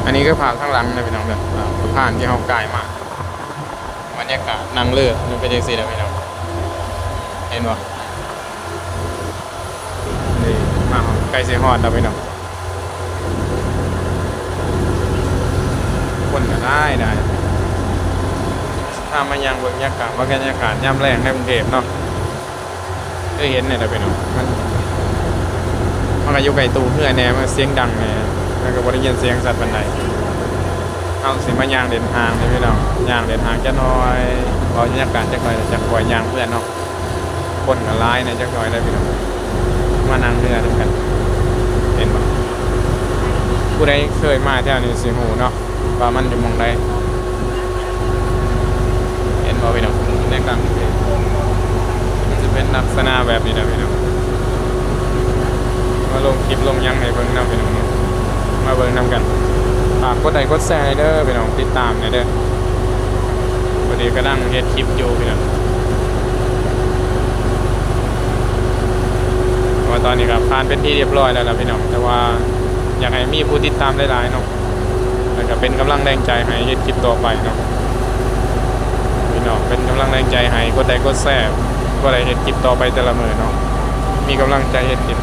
ອັນນີ້ຄືພາບທາງຫຼັງເດີພີ່ນ້ອງເດີ ອ່າ ສະພານທີ່ເຮົາກາຍມາ. ບັນຍາກາດນັ່ງເຮືອມັນເປັນຈັ່ງຊີ້ແຫຼະພີ່ນ້ອງ ເຫັນບໍ່? ນີ້ ມາຮອດ ໃກ້ຊິຮອດແລ້ວພີ່ນ້ອງ ຄົນກໍຫຼາຍໆ. ພາມາຍ່າງເບິ່ງບັນຍາກາດ ບັນຍາກາດຍາມແລງໃນກຸງເທບເນາະ. ເຄີຍເຫັນນີ້ແຫຼະພີ່ນ້ອງ ມັນ ມັນກໍຢູ່ໃກ້ຕູ້ເຮືອແດ່ ມັນສຽງດັງແດ່ ແລ້ວກໍບໍ່ໄດ້ຍິນສຽງຊັດປານໃດ. ເຮົາຊິມາຍ່າງເລນຫ້າງເດີພີ່ນ້ອງ ຍ່າງເລນຫ້າງຈັກໜ່ອຍ ເອົາບັນຍາກາດຈັກໜ່ອຍ ແລ້ວຈັ່ງຄ່ອຍຍ່າງເມືອເນາະ. ຄົນກໍຫຼາຍແດ່ຈັກໜ່ອຍເດີພີ່ນ້ອງ ມານັ່ງເຮືອນຳກັນ ເຫັນບໍ່? ຜູ້ໃດເຄີຍມາແຖວນີ້ຊິຮູ້ເນາະ ວ່າມັນຢູ່ໝ່ອງໃດ ເຫັນບໍ່ພີ່ນ້ອງ? ໃນກາງເຂດມັນຈະເປັນລັກສະນະແບບນີ້ແຫຼະພີ່ນ້ອງ ມາລົງຄລິບລົງຫຍັງໃຫ້ເບິ່ງນຳພີ່ນ້ອງເນາະ ມາເບິ່ງນຳກັນ. ຝາກກົດໄລກົດແຊໃຫ້ເດີພີ່ນ້ອງ ຕິດຕາມໃຫ້ເດີ ພໍດີກຳລັງເຮັດຄລິບຢູ່ພີ່ນ້ອງ ເພາະວ່າຕອນນີ້ກໍຜ່ານເປັນທີ່ຮຽບຮ້ອຍແລ້ວລະພີ່ນ້ອງ ແຕ່ວ່າຢາກໃຫ້ມີຜູ້ຕິດຕາມຫຼາຍໆເນາະ ແລ້ວກໍເປັນກຳລັງແຮງໃຈໃຫ້ເຮັດຄລິບຕໍ່ໄປເນາະ ພີ່ນ້ອງ ເປັນກຳລັງແຮງໃຈໃຫ້ກົດໄລກົດແຊ ກໍໄດ້ເຮັດຄລິບຕໍ່ໄປແຕ່ລະມື້ເນາະ ມີກຳລັງໃຈເຮັດຄລິບ.